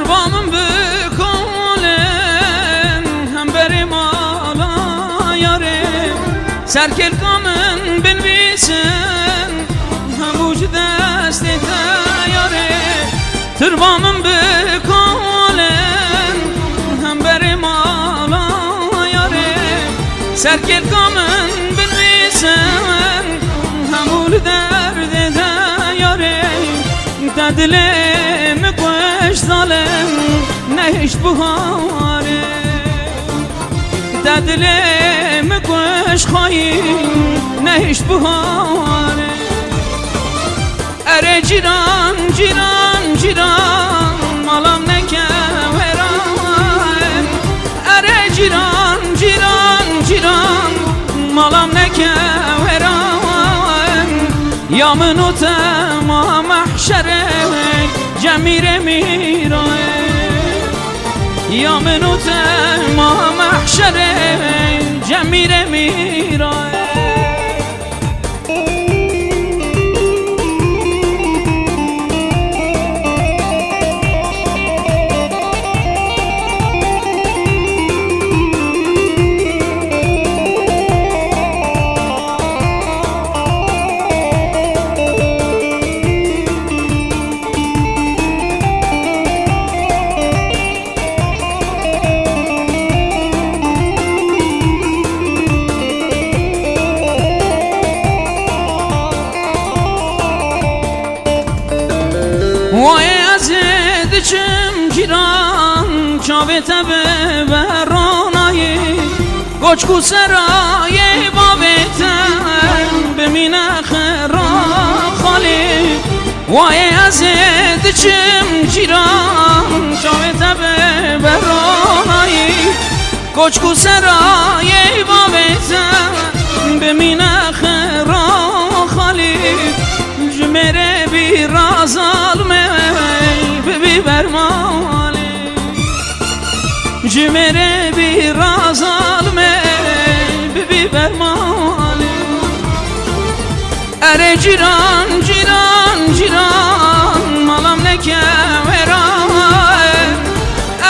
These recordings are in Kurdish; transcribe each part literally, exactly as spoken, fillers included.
Ba min bikolin hemberê mala yarê, serkêlka min binivîsin hemû ji destê te yarê. Tirba min bikolin hemberê mala yarê, serkêlka min binivîsin hemû li derdê te yarê. Te dilê min kuşt zalim, nehişt biharê. Te dilê min kuşt xayîn, nehişt biharê. Erê cîran, cîran, cîran, malam neke wêran. Erê cîran, cîran, cîran, malam neke wêran. Ya min û te ma mehşerê, cemîrê mîrayê. Ya min û te ma mehşerê, cemîrê mîrayê. Wayê ez ê diçim cîran, çavê te bibe ronayî. Koçk û serayê bavê te bimîne xira xalî. Wayê ez ê diçim cîran, çavê te bibe ronayî. Koçk û serayê bavê te bimîne xira xalî. Ji mêrê bîra zalimê bibî bermalî. Ji mêrê bîra zalimê bibî bermalî. Erê cîran, cîran, cîran, malam neke wêran.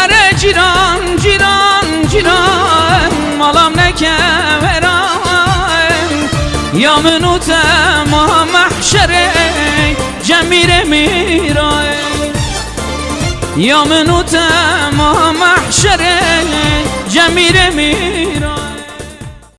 Erê cîran, cîran, cîran, malam neke wêran. Ya min û te ma mehşerê, cemîrê mîrayê. Ya min û te ma mehşerê, cemîrê mîrayê.